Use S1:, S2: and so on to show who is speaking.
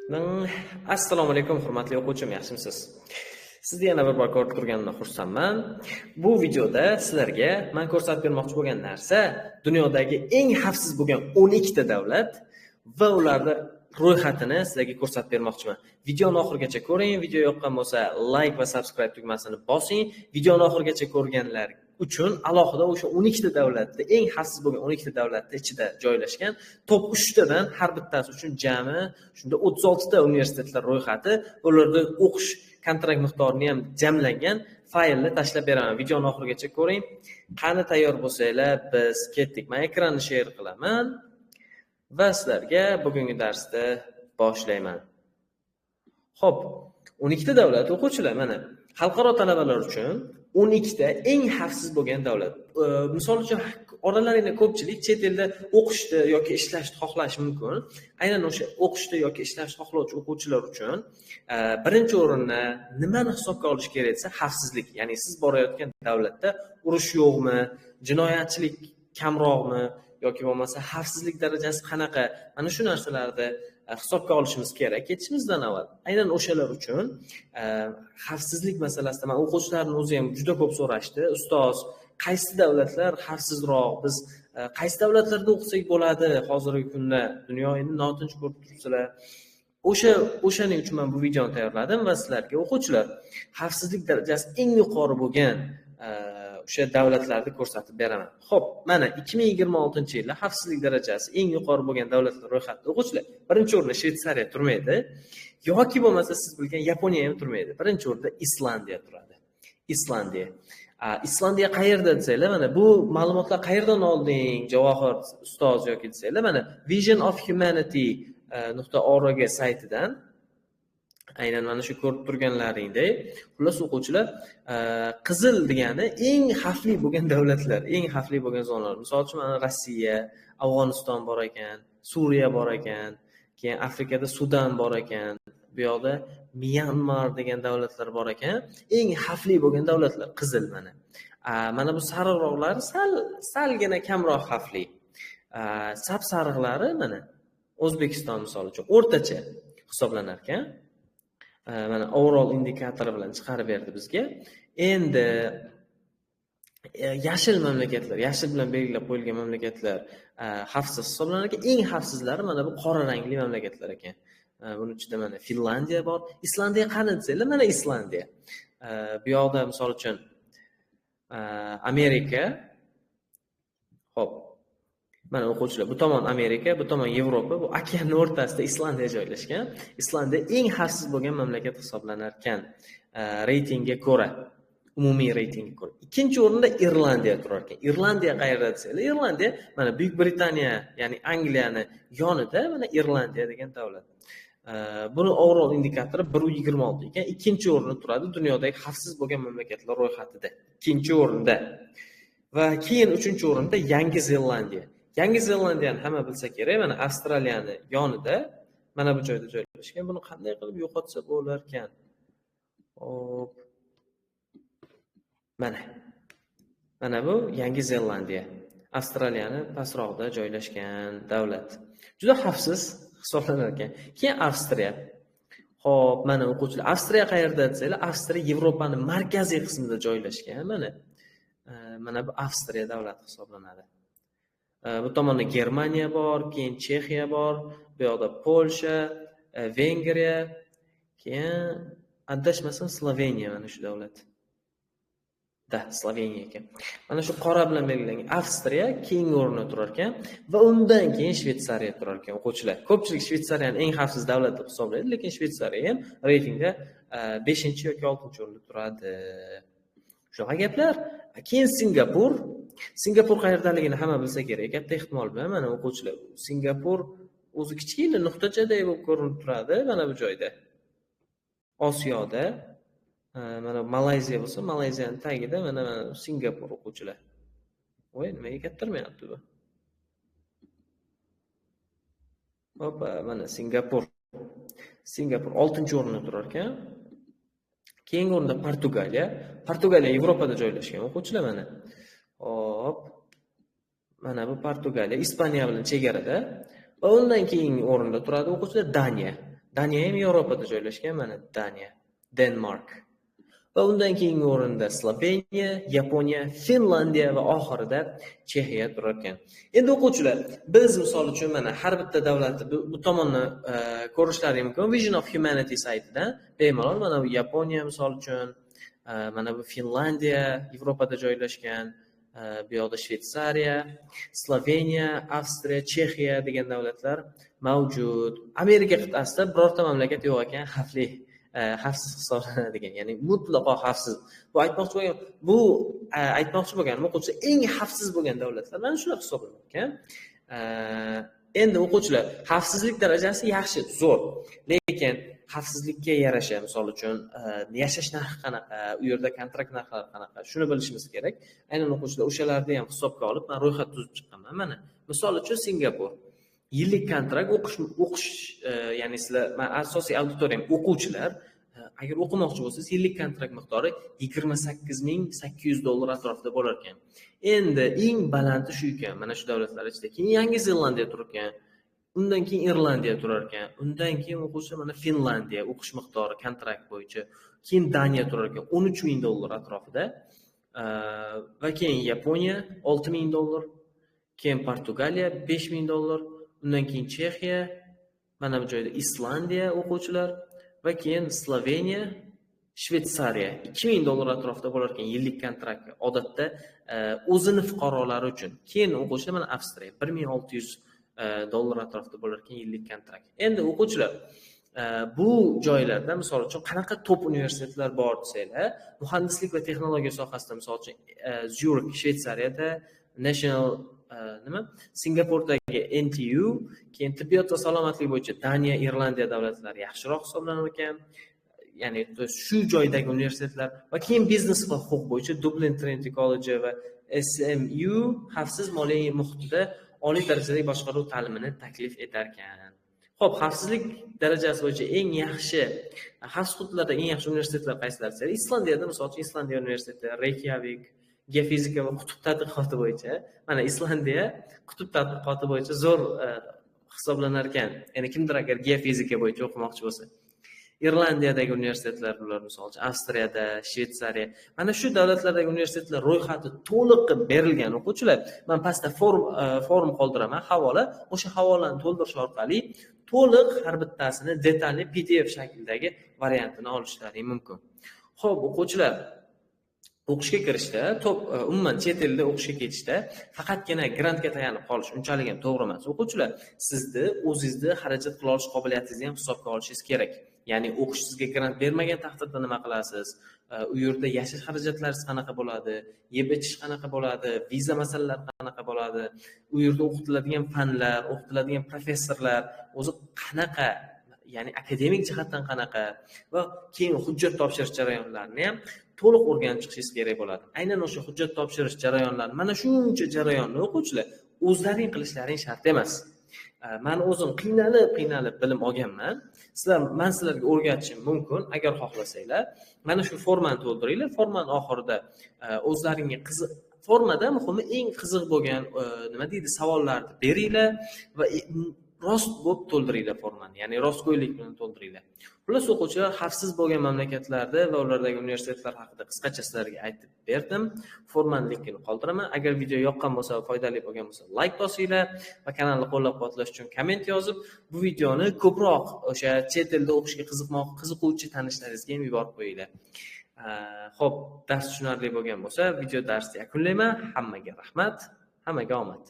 S1: Assalomu alaykum, hurmatli o'quvchim, yaxshimisiz? Sizni yana bir bor ko'rib turganimdan xursandman. Bu videoda sizlarga men ko'rsatib bermoqchi bo'lgan narsa dunyodagi eng xavfsiz bo'lgan 12 ta davlat va ularni ro'yxatini sizlarga ko'rsatib bermoqchiman. Videoni oxirigacha ko'ring, video yoqqan bo'lsa like va subscribe tugmasini bosing. Videoni oxirigacha ko'rganlar uchun alohida o'sha 12 ta davlatda eng xavfsiz bo'lgan 12 ta davlatning ichida joylashgan top 3 tadan har bittasi uchun jami shunda 36 ta universitetlar ro'yxati, ularda o'qish kontrakt miqdorini ham jamlangan faylni tashlab beraman. Videoni oxirigacha ko'ring. Qani tayyor bo'lsanglar, biz ketdik. Men ekranni share qilaman va sizlarga bugungi darsda boshlayman. Xo'p, 12 ta davlat o'quvchilar, mana xalqaro talabalar uchun 12 ta eng xavfsiz bo'lgan davlat. Misol uchun, oralaringda ko'pchilik chet elda o'qishni yoki ishlashni xohlashi mumkin. Aynan o'sha o'qishni yoki ishlashni xohlovchi o'quvchilar uchun birinchi o'rinda nimani hisobga olish kerak desa, xavfsizlik. Ya'ni siz borayotgan davlatda urush yo'qmi, jinoyatchilik kamroqmi yoki bo'lmasa xavfsizlik darajasi qanaqa? Mana shu narsalarni hisobga olishimiz kerak ketishimizdan avval. Aynan o'shalar uchun xavfsizlik masalasida men o'quvchilarning o'zi ham juda ko'p so'rashdi. Ustoz, qaysi davlatlar xavfsizroq? Biz qaysi davlatlarda o'qisak bo'ladi hozirgi kunda? Dunyo endi notinch ko'rib turibsizlar. O'shaning uchun men bu videoni tayyorladim va sizlarga o'quvchilar xavfsizlik darajasi eng yuqori bo'lgan o'sha davlatlarni ko'rsatib beraman. Xo'p, mana 2026-yilda xavfsizlik darajasi eng yuqori bo'lgan davlatlar ro'yxatida o'quvchilar birinchi o'rinda Shvetsariya turmaydi yoki bo'lmasa siz bilgan Yaponiya ham turmaydi. Birinchi o'rinda Islandiya turadi. Islandiya. Islandiya qayerda desanglar, mana bu ma'lumotlar qayerdan olding, Javohir ustoz yoki desanglar, mana Vision of Humanity .org saytidan aynan mana shu ko'rib turganlaringdek. Xullas o'quvchilar, qizil degani eng xavfli bo'lgan davlatlar, eng xavfli bo'lgan zonalar. Misol uchun mana Rossiya, Afg'oniston bor ekan, Suriya bor ekan, keyin Afrikada Sudan bor ekan, bu yoqda Myanmar degan davlatlar bor ekan. Eng xavfli bo'lgan davlatlar qizil mana. Mana bu sariqroqlari salgina kamroq xavfli. Sap-sariqlari mana O'zbekiston misol uchun o'rtacha hisoblanar ekan. Mana overall indikatori bilan chiqarib berdi bizga. Endi yashil mamlakatlar, yashil bilan belgilab qo'yilgan mamlakatlar xavfsiz hisoblanar ekan. Eng xavfsizlari mana bu qora rangli mamlakatlar ekan. Buning ichida mana Finlandiya bor. Islandiya qani desanglar, mana Islandiya. Bu yoqda misol uchun Amerika. Xo'p. Mana o'quvchilar, bu tomon Amerika, bu tomon Yevropa, bu okeanning o'rtasida Islandiya joylashgan. Islandiya eng xavfsiz bo'lgan mamlakat hisoblanar ekan, reytingga ko'ra, umumiy reytingga ko'ra. Ikkinchi o'rinda Irlandiya turar ekan. Irlandiya qayerda desanglar, Irlandiya mana Buyuk Britaniya, ya'ni Angliyani yonida mana Irlandiya degan davlat. Buni overall indikatori 1.26 ekan. Ikkinchi o'rinda turadi dunyodagi xavfsiz bo'lgan mamlakatlar ro'yxatida. Ikkinchi o'rinda. Va keyin uchinchi o'rinda Yangi Zelandiya. Yangi Zelandiyani hamma bilsa kerak, mana Avstraliyani yonida, mana bu joyda joylashgan. Buni qanday qilib yo'qotsa bo'lar ekan? Hop. Mana. Mana bu Yangi Zelandiya. Avstraliyani pastroqda joylashgan davlat. Juda xavfsiz hisoblanar ekan. Keyin Avstriya. Xo'p, mana o'quvchilar, Avstriya qayerda desanglar, Avstriya Yevropaning markaziy qismida joylashgan. Mana. Mana bu Avstriya davlati hisoblanadi. Bu tomonda Germaniya bor, keyin Chexiya bor, bu yoqda Polsha, Vengriya, keyin adashmasam Sloveniya mana shu davlat. Da, Sloveniya ekan. Mana shu qora bilan belgilangan Avstriya keyingi o'rinda turar ekan va undan keyin Shvetsariya turar ekan o'quvchilar. Ko'pchilik Shvetsariyani eng xavfsiz davlat deb hisoblaydi, lekin Shvetsariya ham reytingda 5-yoki 6-o'rinda turadi. Shunaqa gaplar. Keyin Singapur. Singapur qayerdaligini hamma bilsa kerak, katta ehtimol bilan mana o'quvchilar. Singapur o'zi kichkina nuqtachaday bo'lib ko'rinib turadi mana bu joyda. Osiyoda mana Malayziya bo'lsa, Malayziyaning tagida mana Singapur o'quvchilar. Voy, nimaga kattirmayapti bu? Hoppa, mana Singapur. Singapur 6-o'rinda turar ekan. Keyingi o'rinda Portugaliya. Portugaliya Yevropada joylashgan o'quvchilar mana. Hop. Mana bu Portugaliya Ispaniya bilan chegarada va undan keyingi o'rinda turadi o'quvchilar Daniya. Daniya ham Yevropada joylashgan, mana Daniya, Denmark. Va undan keyingi o'rinda Sloveniya, Yaponiya, Finlandiya va oxirida Chexiya turar ekan. Endi o'quvchilar, biz misol uchun mana har bitta davlatni bu tomonni ko'rishlari mumkin. Vision of Humanity saytidan bemalol mana bu Yaponiya misol uchun, mana bu Finlandiya, Yevropada joylashgan, bu yoqda Shvetsariya, Sloveniya, Avstriya, Chexiya degan davlatlar mavjud. Amerika qit'asida birorta mamlakat yo'q ekan xavfli, xavfsiz hisoblanadigan, ya'ni mutlaqo xavfsiz. Bu aytmoqchi bo'lgan, bu aytmoqchi bo'lganim o'quvchilar, eng xavfsiz bo'lgan davlatlar mana shular hisoblanadi ekan. Endi o'quvchilar, xavfsizlik darajasi yaxshi, zo'r, lekin xavfsizlikka yarasha misol uchun yashash narxi qanaqa, u yerda kontrakt narxlari qanaqa, shuni bilishimiz kerak. Aynan o'quvchilar o'shalarni ham hisobga olib men ro'yxat tuzib chiqqanman. Mana misol uchun Singapur yillik kontrakt o'qish, ya'ni sizlar, men asosiy auditoriyam o'quvchilar, agar o'qimoqchi bo'lsangiz yillik kontrakt miqdori $28,800 atrofida bo'lar ekan. Endi eng balanti shu ekan mana shu davlatlar ichida. Keyin Yangi Zelandiya turar ekan, undan keyin Irlandiya turar ekan, undan keyin o'quvchilar mana Finlandiya o'qish miqdori kontrakt bo'yicha, keyin Daniya turar ekan $13,000 atrofida, va keyin Yaponiya $6,000, keyin Portugaliya $5,000, undan keyin Chexiya, mana bu joyda Islandiya o'quvchilar va keyin Sloveniya, Shvetsariya $2,000 atrofida bo'lar ekan yillik kontrakt odatda o'zini fuqarolari uchun. Keyin o'quvchilar mana Avstriya $1,600 atrofida bo'lar ekan yillik kontrakt. Endi o'quvchilar, bu joylarda misol uchun qanaqa top universitetlar bor desanglar, muhandislik va texnologiya sohasida misol uchun Zurich Shvetsariyada, National nima Singapurdagi NTU, keyin tibbiyot va salomatlik bo'yicha Daniya, Irlandiya davlatlari yaxshiroq hisoblanar ekan. Ya'ni shu joydagi universitetlar va keyin biznes va huquq bo'yicha Dublin Trinity College va SMU xavfsiz moliya muhitida oliy darajadagi boshqaruv ta'limini taklif etar ekan. Xo'p, xavfsizlik darajasi bo'yicha eng yaxshi xavfsiz hududlarda eng yaxshi universitetlar qaysilari desanglar, Islandiyada misol uchun Islandiya universiteti, Reykjavik geofizika va qutb tadqiqoti bo'yicha, mana Islandiya qutb tadqiqoti bo'yicha zo'r hisoblanar ekan. Ya'ni kimdir agar geofizika bo'yicha o'qimoqchi bo'lsa. Irlandiyadagi universitetlar bular misol uchun, Avstriyada, Shvetsariya. Mana shu davlatlardagi universitetlar ro'yxati to'liq qilib berilgan o'quvchilar. Men pastda form qoldiraman, havola. O'sha havolani to'ldirish orqali to'liq har bittasini detalli PDF shaklidagi variantini olishlari mumkin. Xo'p, o'quvchilar, o'qishga kirishda, top umuman chet elda o'qishga ketishda faqatgina grantga tayanib qolish unchalik ham to'g'ri emas. O'quvchilar, sizni o'zingizni xarajat qila olish qobiliyatingizni ham hisobga olishingiz kerak. Ya'ni o'qish sizga grant bermagan taqdirda nima qilasiz? U yerda yashash xarajatlaringiz qanaqa bo'ladi? Yeb ichish qanaqa bo'ladi? Viza masalalari qanaqa bo'ladi? U yerda o'qitiladigan fanlar, o'qitiladigan professorlar o'zi qanaqa? Ya'ni akademik jihatdan qanaqa? Va keyin hujjat topshirish jarayonlarini ham to'liq o'rganib chiqishingiz kerak bo'ladi. Aynan o'sha hujjat topshirish jarayonlari, mana shuncha jarayonni o'quvchilar o'zlaring qilishlaring shart emas. Men o'zim qiynalib bilim olganman. Men sizlarga o'rgatishim mumkin agar xohlasanglar. Mana shu formani to'ldiringlar. Formani oxirida o'zlaringga qiziq formada muhimi eng qiziq bo'lgan nima deydi savollarni beringlar va rost bo'lib to'ldiringlar formani, ya'ni rostgo'ylik bilan to'ldiringlar. Xullas o'quvchilar, xavfsiz bo'lgan mamlakatlarda va ulardagi universitetlar haqida qisqacha sizlarga aytib berdim. Formani linkini qoldiraman. Agar video yoqqan bo'lsa va foydali bo'lgan bo'lsa, like bosinglar va kanalni qo'llab-quvvatlash uchun komment yozib, bu videoni ko'proq o'sha chet elda o'qishga qiziquvchi tanishlaringizga ham yuborib qo'yinglar. Xo'p, dars tushunarli bo'lgan bo'lsa, video darsni yakunlayman. Hammaga rahmat, hammaga omad.